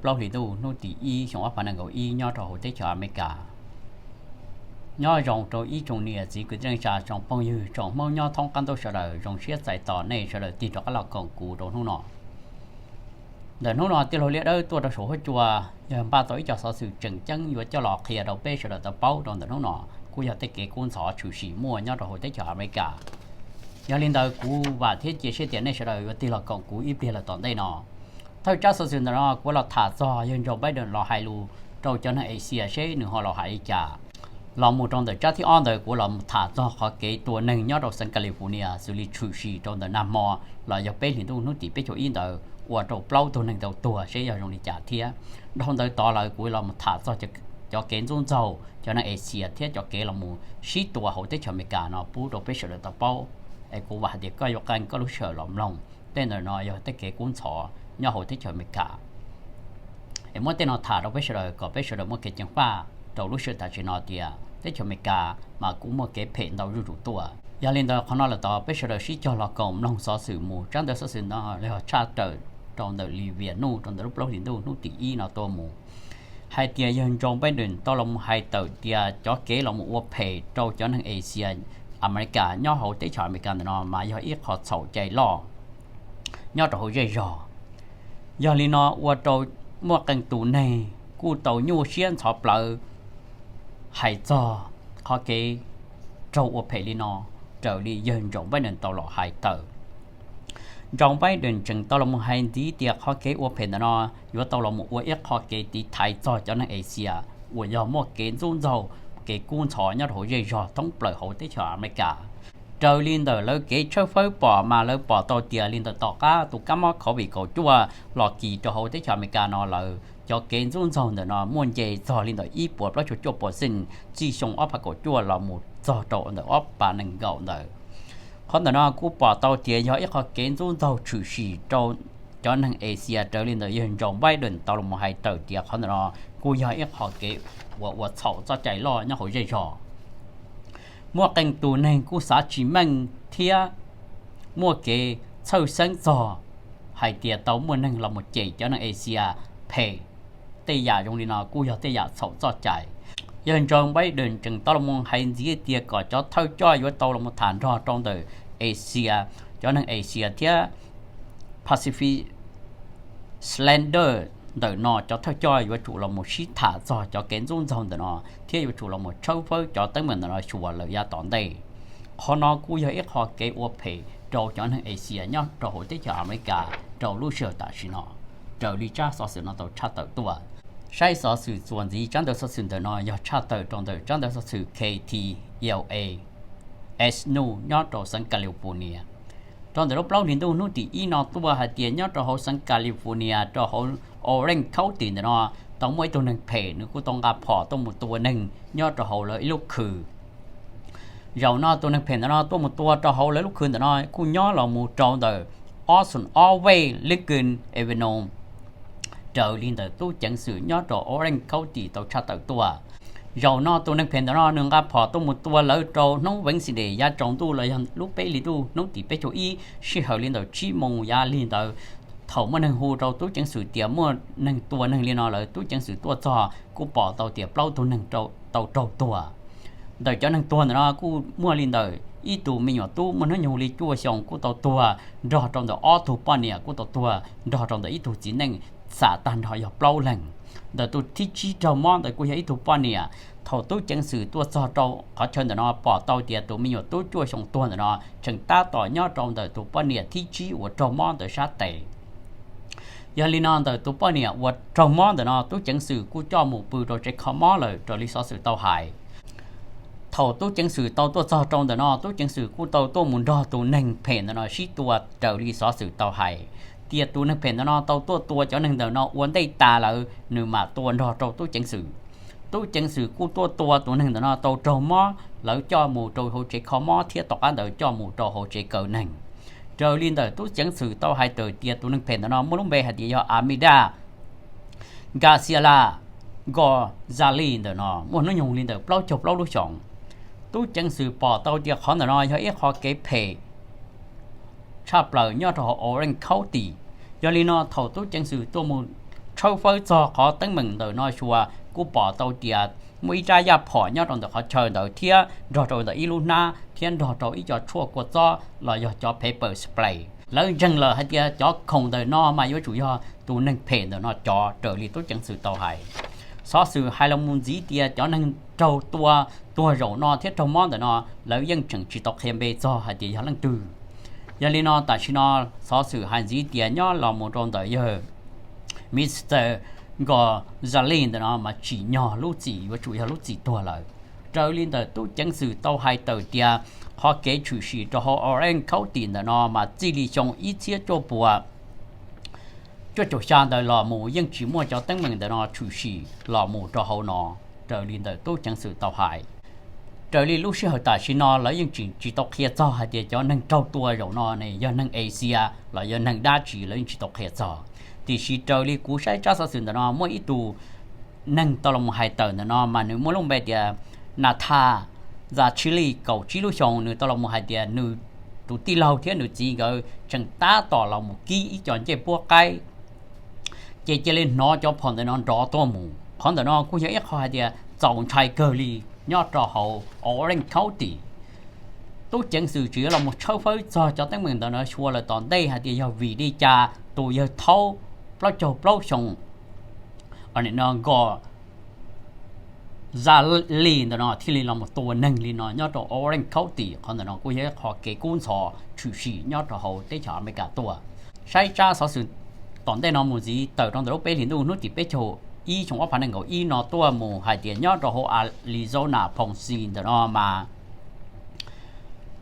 plaub hlis ntuj hnub tim ib xyoo ob phav nees nkaum ib nyob rau hauv teb chaws Amelikas. Nyob zoo rau ib tsoom niam txiv kwv tij neej tsa, tsoom phooj ywg, tsoom Hmoob nyob thoob qab ntuj sawv daws, zoo siab txais tos nej sawv daws tig rov qab los koom kuv rau hnub no. Ntawm hnub no tij laug Liaj Dawb tuaj rau saum huab cua, yog npaj tau ib co xov xwm tseem ceeb yuav coj los qhia rau peb sawv daws tau paub rau ntawm hnub no, kuj yog tej kev kub ntxhov tshwm sim muaj nyob rau hauv teb chaws Amelikas. Yog li ntawd kuv vam thiab cia siab tias nej sawv daws yuav tig los koom kuv ib pliag lawm tom ntej no. Thawj tsab xov xwm ntawm no kuv los tham txog yawg Joe Biden los hais lus rau cov neeg Asia seb nws ho los hais li cas. Los mus rau ntawm tsab thib ob ntawd kuv los mus tham txog qhov kev tua neeg nyob rau xeev California xws li tshwm sim rau ntawm nag hmo los yog peb hlis ntuj hnub tim peb caug ib ntawd ua rau plaub tug neeg tau tuag seb yog zoo li cas thiab. Dhau ntawd tod lawm kuv los mus tham txog cov kev ntxub ntxaug cov neeg Asia thiab cov kev los mus sib tua hauv teb chaws Amelikas no pub rau peb sawv daws tau paub. Es kuv vam hais tias koj yuav qee koj lub sij hawm los mloog. Tej ntawm no yog tej kev kub ntxhov nyob hauv teb chaws Amelikas. Es muab tej no tham rau peb sawv daws kom peb sawv daws muaj kev ceev faj rau lub sij hawm tam sim no tias teb chaws Amelikas mas kuj muaj kev phem ntau zuj zus tuaj. Yog li ntawd qhov no lawm tod peb sawv daws sib cog los koom mloog xov xwm mus. Tsab ntawv xov xwm no yog tshaj tawm rau ntawm Livias News rau ntawm lub plaub hlis ntuj hnub tim ib no tuaj mus hais tias yawg Joe Biden tau los mus hais tawm tias cov kev los mus ua phem rau cov neeg Asia Amelikas nyob hauv teb chaws Amelikas ntawm no mas yog ib qho txhaum cai loj nyob rau hauv zej zog. Yog li no ua rau muaj qee tus neeg kuj tau nyuaj siab ntxhov plawv hais txog qhov kev raug ua phem li no, raws li yawg Joe Biden tau los hais tawm. Joe Biden tseem tau los mus hais ntxiv tias qhov kev ua phem ntawm no yuav tau los mus ua ib qho kev tiv thaiv txog cov neeg Asia uas yog muaj kev ntxub ntxaug, kev kub ntxhov nyob rau hauv zej zog thoob plaws hauv teb chaws Amelikas. Raws li ntawm lawv kev tshawb fawb pom mas lawv pom tau tias li ntawm tom qab tus kab mob COVID kaum cuaj los kis rau hauv teb chaws Amelikas no lawm, cov kev ntxub ntxaug ntawm no muaj nce txog li ntawm ib puas plaub caug cuaj percent txij xyoo ob phav kaum cuaj los mus txog rau ntawm ob phav nees nkaum ntawd. Qhov ntawm no kuj pom tau tias yog ib qho kev ntxub ntxaug tshwm sim rau cov neeg Asia raws li ntawm yawg Joe Biden tau los mus hais tawm tias qhov ntawm no kuj yog ib qho kev uas ua txhaum txoj cai loj nyob hauv zej zog. Muaj qee tus neeg kuj xav tsis meej thiab muaj kev txhawj xeeb txog hais tias tau muaj neeg los mus cem cov neeg Asia phem. Tej yam zoo li no kuj yog tej yam txhaum txoj cai. Yawg Joe Biden tseem tau los mus hais ntxiv tias kom cov thawj coj yuav tau los mus tham nrog rau ntawm Asia, cov neeg Asia thiab Pacific Islander ntawm no cov thawj coj yuav tsum los mus sib tham txog cov kev ntxub ntxaug ntawm no thiab yuav tsum los mus tshawb fawb cov teeb meem ntawm no xyuas lawm yav tom ntej. Qhov no kuj yog ib qho kev ua phem rau cov neeg Asia nyob rau hauv teb chaws Amelikas rau lub sij hawm tam sim no, raws li tsab xov xwm no tau tshaj tawm tuaj. Saib xov xwm txuas ntxiv tsab ntawv xov xwm ntawm no yog tshaj tawm rau ntawm tsab ntawv xov xwm K T L A News nyob rau xeev California. Rau ntawm lub plaub hlis ntuj hnub tim ib no tuaj hais tias nyob rau hauv xeev California rau hauv Orange County ntawm no tau muaj ib tug neeg phem nws kuj tau nqa phom tuaj mus tua neeg nyob rau hauv lawv ib lub khw. Zaum no tus neeg phem ntawm no tuaj mus tua rau hauv lawv lub khw ntawm no kuj nyob los mus rau ntawm ob xoom ob vej Lincoln Avenue, raws li ntawm tub ceev xwm nyob rau Orange County tau tshaj tawm tuaj. Zaum no tus neeg phem ntawm no nws nqa phom tuaj mus tua lawv rau hnub Wednesday yav tsaus ntuj los yog lub peb hlis ntuj hnub tim peb caug ib sij hawm li ntawm tsib moos yav li ntawd. Thaum muaj neeg hu rau tub ceev xwm tias muaj neeg tua neeg li no lawm, tub ceev xwm tuaj txog kuj pom tau tias plaub tug neeg tau raug tuag. Ntawm cov neeg tuag ntawm no kuj muaj li ntawm ib tug me nyuam tub muaj hnub nyoog li cuaj xyoo kuj tau tuag nrog rau ntawm ob tug poj niam kuj tau tuag nrog rau ntawm ib tug txiv neej, xam tag nrho yog plaub leeg. Ntawm tus thib tsib raug mob ntawd kuj yog ib tug poj niam. Thaum tub ceev xwm tuaj txog rau qhov chaw ntawm no pom tau tias tus me nyuam tub cuaj xyoo tuag ntawm no tseem tab tom nyob rau ntawm tus poj niam thib tsib uas raug mob ntawd sab tes. Yog li no ntawm tus poj niam uas raug mob ntawm no tub ceev xwm kuj coj mus pw rau tsev kho mob lawm raws li xov xwm tau hais. Thaum tub ceev xwm tau tuaj txog rau ntawm no tub ceev xwm kuj tau tuaj mus nrog tus neeg phem ntawm no sib tua raws li xov xwm tau hais tias tus neeg phem ntawm no tau tuaj tua cov neeg ntawm no ua ntej tas lawm nws mam tua nrog rau tub ceev xwm. Tub ceev xwm kuj tuaj tua tus neeg ntawm no tau raug mob, lawv coj mus rau hauv tsev kho mob thiab tom qab ntawd coj mus rau hauv tsev kaw neeg. Raws li ntawm tub ceev xwm tau hais tawm tias tus neeg phem ntawm no muaj lub npe hais tias yog Amida Garcia Gonzalez ntawm no muaj hnub nyoog li ntawm plaub caug plaub lub xyoos. Tub ceev xwm pom tau tias qhov ntawm no yog ib qho kev phem tshaj plaws nyob rau hauv Orange County. Yog li no thaum tub ceev xwm tuaj mus tshawb fawb txog qhov teeb meem ntawm no xyuas kuj pom tau tias muaj ib rab yaj phom nyob rau ntawm qhov chaw ntawd thiab nrog rau ntawm ib lub hnab thiab nrog rau ib co tshuaj kua txob los yog cov pepper spray. Lawv ntseeg lawm hais tias cov khoom ntawm no mas yuav tsum yog tus neeg phem ntawm no cov raws li tub ceev xwm tau hais. Xov xwm hais los mus ntxiv tias cov neeg raug tua tuag zaum no thiab raug mob ntawm no lawv yeej tseem tsis tau qhia npe txog hais tias yog leej twg. Yog li no tam sim no xov xwm hais ntxiv tias nyob los mus rau ntawm yawg Mr Gonzalez ntawm no mas tsim nyog lub txim yuav tsum yog lub txim tuag lawm. Raws li ntawm tub ceev xwm tau hais tawm tias qhov kev tshwm sim rau hauv Orange County ntawm no mas txij li xyoo ib txhiab cuaj puas cuaj caum xya ntawd los mus yeej tsis muaj cov teeb meem ntawm no tshwm sim los mus rau hauv no, raws li ntawm tub ceev xwm tau hais. Raws li lub sij hawm tam sim no lawv yeej tseem tsis tau qhia txog hais tias cov neeg raug tua zaum no ne yog neeg Asia los yog neeg dab tsi lawv yeej tsis tau qhia txog. Tiam sis raws li kuv saib tsab xov xwm ntawm no muaj ib tug neeg tau los mus hais tawm ntawm no mas nws muaj lub npe tias Nathan Zachili kaum tsib lub xyoos, nws tau los mus hais tias nws tus tij laug thiab nws txiv nkawd tseem tab tom los mus kib ib co ncej puab qaib ces cia li hnov cov phom ntawm no nrov tuaj mus. Qhov ntawm no kuj yog ib qho hais tias txaus ntshai kawg li nyob rau hauv Orange County. Tub ceev xwm tseem yuav los mus tshawb fawb txog cov teeb meem ntawm no xyuas lawm tom ntej hais tias yog vim li cas tus yawg thaub plaub caug plaub xyoos Gonzalez ntawm no thiaj li los mus tua neeg li no nyob rau Orange County. Qhov ntawm no kuj yog ib qho kev kub ntxhov tshwm sim nyob rau hauv teb chaws Amelikas tuaj. Saib tsab xov xwm tom ntej no mus ntxiv tawm rau ntawm lub peb hlis ntuj hnub tim peb caug ib xyoo ob phav nees nkaum ib no tuaj mus hais tias nyob rau hauv Arizona Phoenix ntawm no mas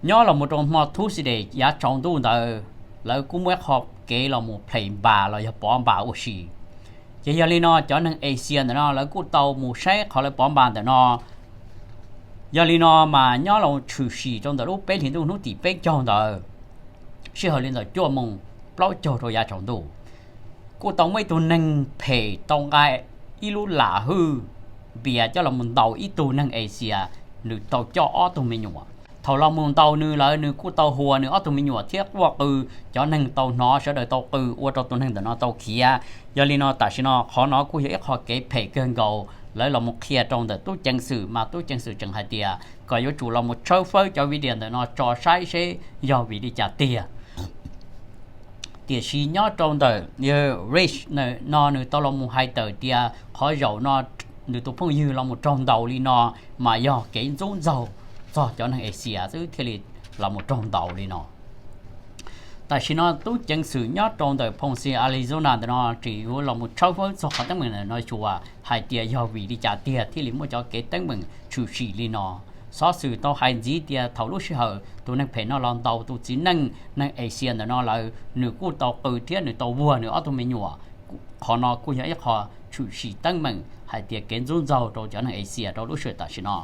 nyob los mus rau hmo Tuesday yav tsaus ntuj ntawd lawv kuj muaj ib qho kev los mus play npas los yog pov npas ua si. Ces yog li no cov neeg Asia ntawm no lawv kuj tau mus saib qhov lawv pov npas ntawm no. Yog li no mas nyob los tshwm sim rau ntawm lub peb hlis ntuj hnub tim peb caug ntawd sij hawm li ntawm cuaj moos plaub caug rau yav tsaus ntuj kuj tau muaj ib tug neeg phem tau nqa ib lub lam hwj npias coj los mus ntaus ib tug neeg Asia, nws tau coj ob tug me nyuam. Thaum los mus ntaus nws lawm nws kuj tau hua nws ob tug me nyuam thiab quaj qw, cov neeg tau hnov sawv daws tau qw ua rau tus neeg ntawm no tau khiav. Yog li no tam sim no qhov no kuj yog ib qho kev phem kawg nkaus lawv los mus qhia rau ntawm tub ceev xwm mas tub ceev xwm tseem hais tias kom yuav tsum los mus tshawb fawb cov video ntawm no tso saib seb yog vim li cas tiag. Tiam sis nyob rau ntawm yawg Rich no nws tau los mus hais tawm tias qhov zaum no nws tus phooj ywg los mus raug ntaus li no mas yog kev ntxub ntxaug txog cov neeg Asia xwb thiaj li los mus raug ntaus li no. Tam sim no tub ceev xwm nyob rau ntawm Phoenix Arizona ntawm no tseem yuav los mus tshawb fawb txog qhov teeb meem ntawm no xyuas hais tias yog vim li cas tiag thiaj li muaj cov kev teeb meem tshwm sim li no. Xov xwm tau hais ntxiv tias thaum lub sij hawm tus neeg phem no los ntaus tus txiv neej neeg Asia ntawm no lawm nws kuj tau qw thiab nws tau vuag nws ob tug me nyuam. Qhov no kuj yog ib qho tshwm sim teeb meem hais tias kev ntxub ntxaug rau cov neeg Asia rau lub sij hawm tam sim no.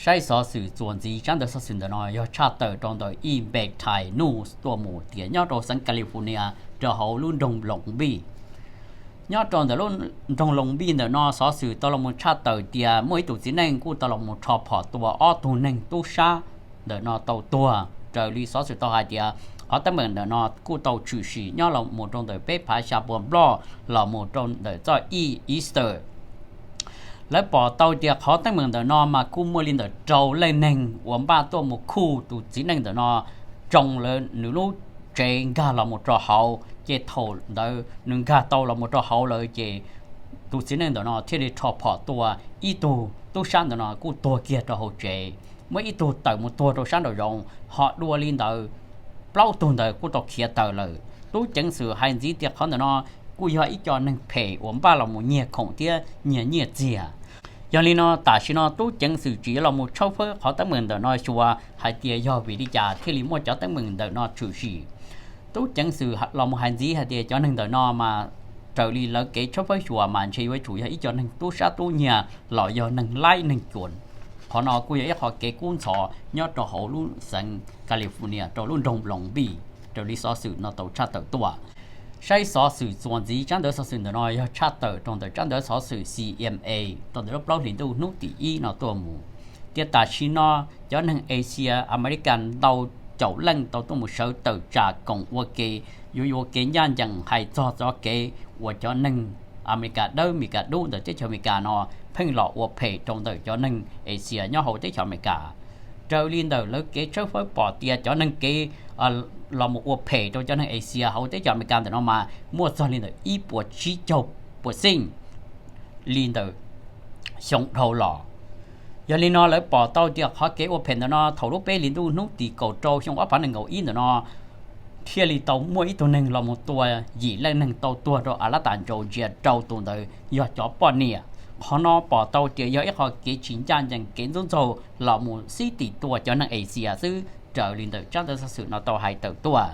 Saib xov xwm txuas ntxiv tsab ntawv xov xwm ntawm no yog tshaj tawm rau ntawm ib npe thai news tuaj mus tias nyob rau xeev California rau hauv lub nroog Long Beach. Nyob rau ntawm lub nroog Long Beach ntawm no xov xwm tau los mus tshaj tawm tias muaj ib tug txiv neej kuj tau los mus rho phom tua ob tug neeg tub sab ntawm no tau tuag. Raws li xov xwm tau hais tias qhov teeb meem ntawm no kuj tau tshwm sim nyob los mus rau ntawm peb phav xya puas nploj los mus rau ntawm txoj ib Easter. Lawv pom tau tias qhov teeb meem ntawm no mas kuj muaj li ntawm rau leej neeg uas npaj tuaj mus khuj tus txiv neej ntawm no tsoo lawv nws lub tsev nkag los mus rau hauv ces thaum ntawd nws nkag tau los mus rau hauv lawm ces tus txiv neej ntawm no thiaj li rho phom tua ib tug tub sab ntawm no kuj tuag kiag rau hauv tsev. Muaj ib tug tawm mus tuag rau sab nraum zoov, ho dua li ntawd plaub tug ntawd kuj tau khiav tawm lawm. Tub ceev xwm hais ntxiv tias qhov ntawm no kuj yog ib co neeg phem uas npaj los mus nyiag khoom thiab nyiag nyiaj txiag. Yog li no tam sim no tub ceev xwm tseem yuav los mus tshawb fawb qhov teeb meem ntawm no xyuas hais tias yog vim li cas thiaj li muaj cov teeb meem ntawm no tshwm sim. Tub ceev xwm los mus hais ntxiv hais tias cov neeg ntawm no mas raws li lawv kev tshawb fawb xyuas mas ntshe yuav tsum yog ib co neeg tub sab tub nyiag los yog neeg laib neeg cuam. Qhov no kuj yog ib qho kev kub ntxhov nyob rau hauv lub xeev California rau lub nroog Long Beach raws li xov xwm no tau tshaj tawm tuaj. Saib xov xwm txuas ntxiv tsab ntawv xov xwm ntawm no yog tshaj tawm rau ntawm tsab ntawv xov xwm C M A rau ntawm lub plaub hlis ntuj hnub tim ib no tuaj mus tias tam sim no cov neeg Asia America ntau caum leej tau tuaj mus sawv tawm tsam koom ua ke yuav yuav kev ncaj ncees hais txog txoj kev uas cov neeg Amelikas dawb, Amelikas dub ntawm teb chaws Amelikas no pheej los ua phem rau ntawm cov neeg Axias nyob hauv teb chaws Amelikas. Raws li ntawm lawv kev tshawb fawb pom tias cov neeg kev los mus ua phem rau cov neeg Axias hauv teb chaws Amelikas ntawm no mas muaj txog li ntawm ib puas tsib caug puas xeej li ntawm xyoo dhau los. Yog li no lawv pom tau tias qhov kev ua phem ntawm no thaum lub peb hlis ntuj hnub tim kaum rau xyoo ob phav nees nkaum ib ntawm no thiaj li tau muaj ib tug neeg los mus tua yim leej neeg tau tuag rau Atlanta, Georgia rau tus ntawd yog cov poj niam. Qhov no pom tau tias yog ib qho kev tsis ncaj ncees, kev ntxub ntxaug los mus xib tim tua cov neeg Axias xwb raws li ntawm tsab ntawv xov xwm no tau hais tawm tuaj.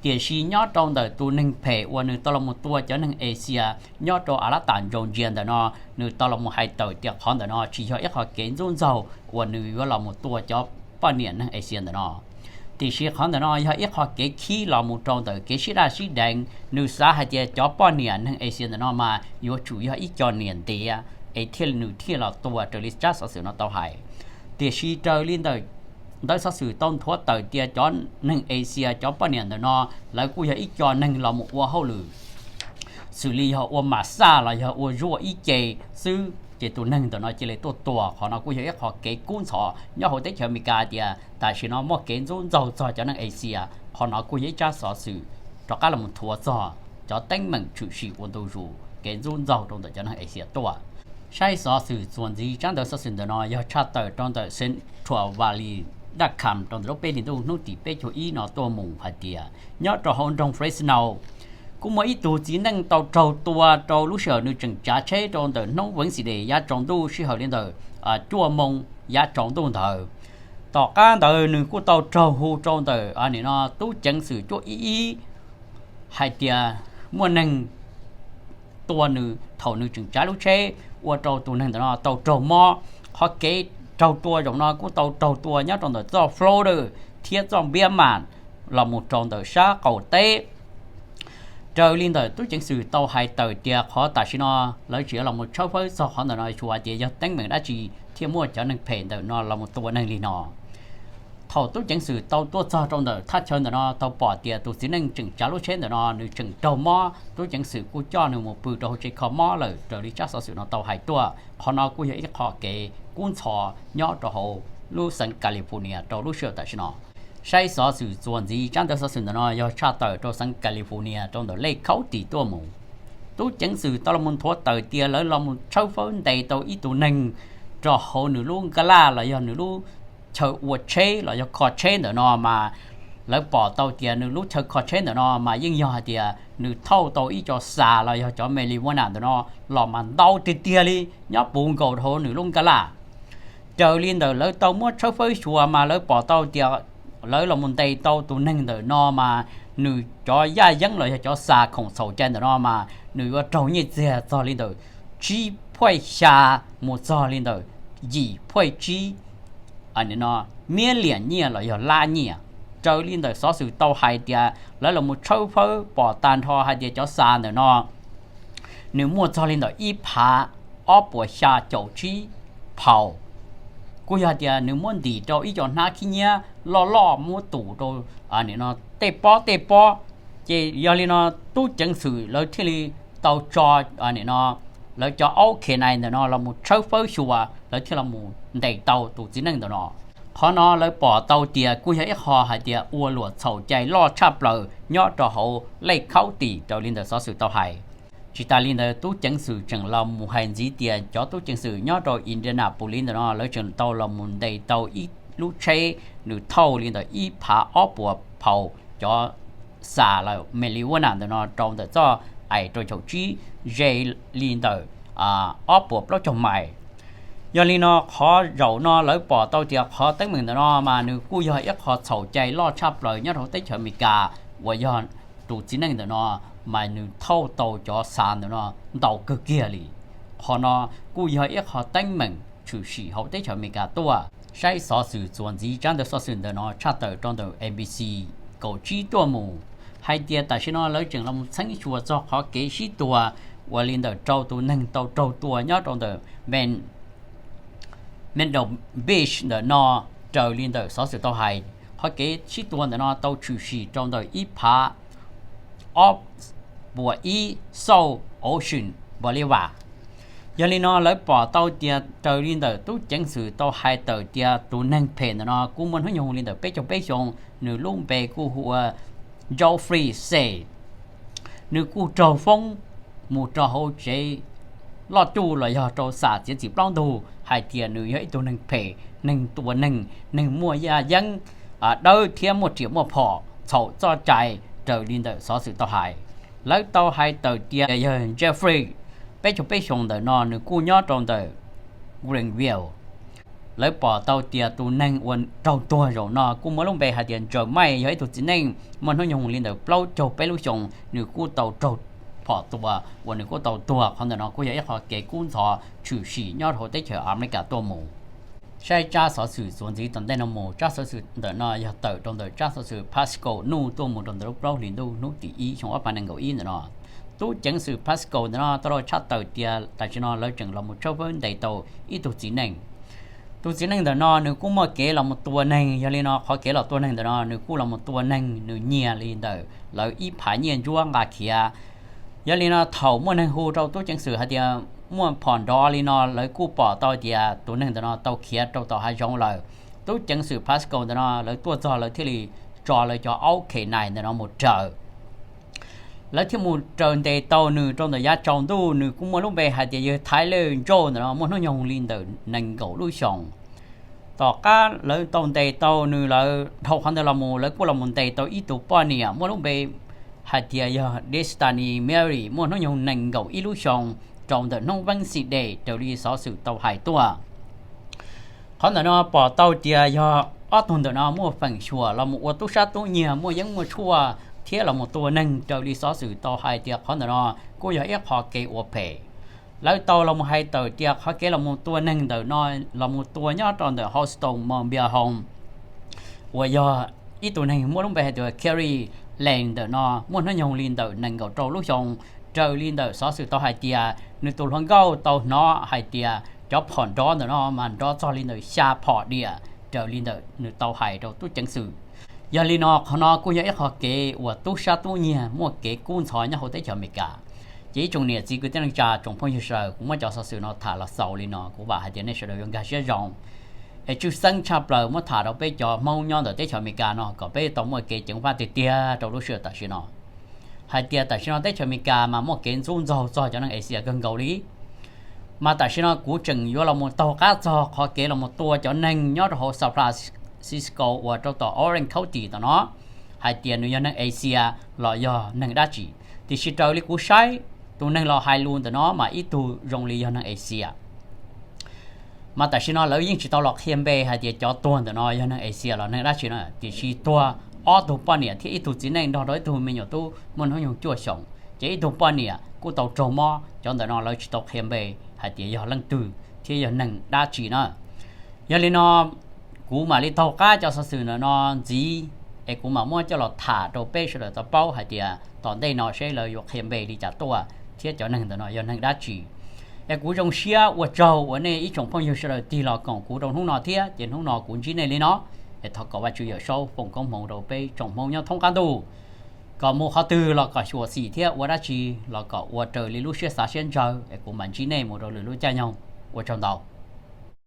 Tiam sis nyob rau ntawm tus neeg phem uas nws tau los mus tua cov neeg Axias nyob rau Atlanta, Georgia ntawm no, nws tau los mus hais tawm tias qhov ntawm no tsis yog ib qho kev ntxub ntxaug uas nws yuav los mus tua cov poj niam neeg Axias ntawm no. Tiam sis qhov ntawm no yog ib qho kev khib los mus rau ntawm kev sib daj sib deev. Nws xav hais tias cov poj niam neeg Axias ntawm no mas yuav tsum yog ib co niam ntiav es thiaj nws thiaj los tua raws li tsab xov xwm no tau hais. Tiam sis raws li ntawm ntawv xov xwm tau nthuav tawm tias cov neeg Axias cov poj niam ntawm no lawv kuj yog ib co neeg los mus ua hauj lwm xws li yog ua mas xaj los yog ua zuaj ib ce xwb ces tus neeg ntawm no cia li tuaj tua. Qhov no kuj yog ib qho kev kub ntxhov nyob hauv teb chaws Amelikas tias tam sim no muaj kev ntxub ntxaug txog cov neeg Axias. Qhov no kuj yog ib tsab xov xwm rov qab los nthuav txog cov teeb meem tshwm sim ua ntu zus kev ntxub ntxaug rau ntawm cov neeg Axias tuaj. Saib xov xwm txuas ntxiv tsab ntawv xov xwm ntawm no yog tshaj tawm rau ntawm Central Valley dot com rau ntawm lub peb hlis ntuj hnub tim peb caug ib no tuaj mus hais tias nyob rau hauv nroog Fresno kuj muaj ib tug txiv neej tau raug tua rau lub sij hawm nws tseem tsav tsheb rau ntawm hnub Wednesday yav tsaus ntuj sij hawm li ntawm cuaj moo yav tsaus ntuj ntawd. Tom qab ntawd nws kuj tau raug hu rau ntawm nim no tub ceev xwm cuaj ib ib hais tias muaj neeg tua nws thaum nws tseem tsav lub tsheb ua rau tus neeg ntawm no tau raug mob. Qhov kev raug tua zaum no kuj tau raug tua nyob rau ntawm txoj Florida thiab txoj Npiab Mas los mus rau ntawm sab qaum teb. Raws li ntawm tub ceev xwm tau hais tawm tias qhov tam sim no lawv tseem los mus tshawb fawb txog qhov ntawm no xyuas tias yog teeb meem dab tsi thiaj muaj cov neeg phem ntawm no los mus tua neeg li no. Thaum tub ceev xwm tau tuaj txog rau ntawm thaj chaw ntawm no tau pom tias tus txiv neej tseem tsav lub tsheb ntawm no nws tseem raug mob, tub ceev xwm kuj coj nws mus pw rau hauv tsev kho mob lawm raws li tsab xov xwm no tau hais tuaj. Qhov no kuj yog ib qho kev kub ntxhov nyob rau hauv lub xeev California rau lub sij hawm tam sim no. Saib xov xwm txuas ntxiv tsab ntawv xov xwm ntawm no yog tshaj tawm rau xeev California rau ntawm Lake County tuaj mus. Tub ceev xwm tau los mus nthuav tawm tias lawv los mus tshawb fawb ntes tau ib tug neeg rau hauv nws lub nka laj los yog nws lub chaw ua tsheb los yog kho tsheb ntawm no mas lawv pom tau tias nws lub chaw kho tsheb ntawm no mas yeej yog hais tias nws thauj tau ib co xas los yog cov marijuana ntawm no los mas ntau tiag tiag li nyob puv nkaus rau hauv nws lub nka laj. Raws li ntawm lawv tau muab tshawb fawb xyuas mas lawv pom tau tias lawv los mus ntes tau tus neeg ntawm no mas nws cov yaj yeeb los yog cov xas khoom txhaum cai ntawm no mas nws yuav raug nyiaj txiag txog li ntawm tsib phuaj xya mus txog li ntawm yim phuaj tsib miab liam nyiaj los yog lab nyiaj. Raws li ntawm xov xwm tau hais tias lawv los mus tshawb fawb pom tag nrho hais tias cov xas ntawm no nws muaj txog li ntawm ib phav ob puas xya caum tsib phaus. Kuj yog tias nws muab ntim rau ib co hnab khib nyiab loj loj muab tus rau nim no tej pob tej pob. Ces yog li no tub ceev xwm lawv thiaj li tau tso nim no lawv cov aub K nine ntawm no los mus tshawb fawb xyuas lawv thiaj los mus ntes tau tus txiv neej ntawm no. Qhov no lawv pom tau tias kuj yog ib qho hais tias ua luam txhaum cai loj tshaj plaws nyob rau hauv Lake County raws li ntawm xov xwm tau hais. Tsis tas li ntawd tub ceev xwm tseem los mus hais ntxiv tias cov tub ceev xwm nyob rau Indianapolis ntawm no lawv tseem tau los mus ntes tau ib lub tsheb nws thauj li ntawm ib phav ob puas phaus cov xas lawm marijuana ntawm no rau ntawm txoj ais rau caum tsib ze li ntawm ob puas plaub caug mais. Yog li no qhov zaum no lawv pom tau tias qhov teeb meem ntawm no mas nws kuj yog ib qho txhaum cai loj tshaj plaws nyob rau teb chaws Amelikas uas yog tus txiv neej ntawm no mas nws thauj tau cov xas ntawm no ntau kawg kiag li. Qhov no kuj yog ib qho teeb meem tshwm sim hauv teb chaws Amelikas tuaj. Saib xov xwm txuas ntxiv tsab ntawv xov xwm ntawm no tshaj tawm rau ntawm A B C kaum tsib tuaj mus hais tias tam sim no lawv tseem los txheeb xyuas txog qhov kev sib tua uas li ntawm rau tus neeg tau raug tua nyob rau ntawm Myrtle Beach ntawm no. Raws li ntawm xov xwm tau hais, qhov kev sib tua ntawm no tau tshwm sim rau ntawm ib phav ob puas ib South Ocean Bolivar. Yog li no lawv pom tau tias raws li ntawm tub ceev xwm tau hais tawm tias tus neeg phem ntawm no kuj muaj hnub nyoog li ntawm peb caug peb xyoo, nws lub npe kuj hu ua Geoffrey Say. Nws kuj raug foob mus rau hauv tsev loj cuj los yog rau xam txiav txim plaub ntug hais tias nws yog ib tug neeg phem, neeg tua neeg, neeg muaj yaj yeeb dawb thiab muaj riam muaj phom txhaum txoj cai raws li ntawm xov xwm tau hais. Lawv tau hais tawm tias yog Jeffrey, peb caug peb xyoos ntawm no nws kuj nyob rau ntawm Greenville. Lawv pom tau tias tus neeg uas raug tuag zaum no kuj muaj lub npe hais tias Ntsawm Maij, yog ib tug txiv neej muaj hnub nyoog li ntawm plaub caug peb lub xyoos, nws kuj tau raug phom tua uas nws kuj tau tuag. Qhov ntawm no kuj yog ib qho kev kub ntxhov tshwm sim nyob rau hauv teb chaws Amelikas tuaj mus. Saib tsab xov xwm txuas ntxiv tom ntej no mus, tsab xov xwm ntawm no yog tawm rau ntawm tsab xov xwm Pasco News tuaj mus rau ntawm lub plaub hlis ntuj hnub tim ib xyoo ob phav nees nkaum ib ntawm no. Tub ceev xwm Pasco ntawm no tau los tshaj tawm tias tam sim no lawv tseem los mus tshawb fawb ntes tau ib tug txiv neej. Tus txiv neej ntawm no nws kuj muaj kev los mus tua neeg, yog li no qhov kev los tua neeg ntawm no nws kuj los mus tua neeg nws nyiag li ntawm lawv ib phav nyiaj ntsuab nqa khiav. Yog li no thaum muaj neeg hu rau tub ceev xwm hais tias muaj phom nrov li no, lawv kuj pom tau tias tus neeg ntawm no tau khiav rau tom hav zoov lawm. Tub ceev xwm Pasco ntawm no lawv tuaj txog lawv thiaj li tso lawv cov aub khe nais ntawm no mus raws. Lawv thiaj mus raws ntes tau nws rau ntawm yav tsaus ntuj, nws kuj muaj lub npe hais tias yog Thaiv Lej Ntsauj ntawm no muaj hnub nyoog li ntawm nees nkaum lub xyoos. Tom qab lawv tau ntes tau nws lawm, dhau qhov ntawd los mus lawv kuj los mus ntes tau ib tug poj niam muaj lub npe hais tias yog Destiny Mary muaj hnub nyoog nees nkaum ib lub xyoos rau ntawm hnub Wednesday raws li xov xwm tau hais tuaj. Qhov ntawm no pom tau tias yog ob tug ntawm no muaj feem xyuam los mus ua tub sab tub nyiag muaj yeeb muaj tshuaj thiab los mus tua neeg raws li xov xwm tau hais tias qhov ntawm no kuj yog ib qho kev ua phem. Lawv tau los mus hais tawm tias qhov kev los mus tua neeg ntawm no los mus tua nyob rau ntawm Houston Mobile Home uas yog ib tug neeg muaj lub npe hais tias Carrie Lane ntawm no muaj hnub nyoog li ntawm nees nkaum rau lub xyoo. Raws li ntawm xov xwm tau hais tias nws tus hluas nkauj tau hnov hais tias cov phom nrov ntawm no mas nrov txog li ntawm xya phom diam raws li ntawm nws tau hais rau tub ceev xwm. Yog li no qhov no kuj yog ib qho kev uas tub sab tub nyiag muaj kev kub ntxhov nyob hauv teb chaws Amelikas. Ces ib tsoom niam txiv kwv tij neej tsa tsoom phooj ywg sawv daws, kuv muab cov xov xwm no tham los xaus li no kuv vam hais tias nej sawv daws yuav nkag siab zoo es tshwj xeeb tshaj plaws muab tham rau peb cov Hmoob nyob ntawm teb chaws Amelikas no kom peb tau muaj kev ceev faj tiag tiag rau lub sij hawm tam sim no. Hais tias tam sim no teb chaws Amelikas mas muaj kev ntxub ntxaug txog cov neeg Asia kawg nkaus li. Mas tam sim no kuv tseem yuav los mus taug qab txog qhov kev los mus tua cov neeg nyob rau hauv San Francisco uas rau tom Orange County tom no, hais tias nws yog neeg Asia los yog neeg dab tsi. Tiam sis raws li kuv saib, tus neeg los hais lus ntawm no mas ib tug zoo li yog neeg Asia. Mas tam sim no lawv yeej tsis tau los qhia npe hais tias cov tuag ntawm no yog neeg Asia los neeg dab tsi no, tiam sis tuag ob tug poj niam thiab ib tug txiv neej nrog rau ib tug me nyuam tub muaj hnub nyoog cuaj xyoos, ces ib tug poj niam kuj tau raug mob. Cov ntawm no lawv tsis tau qhia npe hais tias yog leej twg thiab yog neeg dab tsi na. Yog li no kuv mam li taug qab cov xov xwm ntawm no ntxiv es kuv mam muab coj los tham rau peb sawv daws tau paub hais tias tom ntej no seb lawv yuav qhia npe li cas tuaj thiab cov neeg ntawm no yog neeg dab tsi. Es kuv zoo siab ua tsaug uas nej ib tsoom phooj ywg sawv daws tig los koom kuv rau hnub no thiab, ces hnub no kuv ntsib nej li no. Es thov kom Vajtswv Yawm Saub foom koob hmoov rau peb tsoom Hmoob nyob thoob qab ntuj, kom mus qhov twg los kom xyuam xim thiab ua dab tsi los kom ua raws li lub siab xav siab ntshaw. Es kuv mam ntsib nej mus rau lwm lub caij nyoog. Ua tsaug ntau.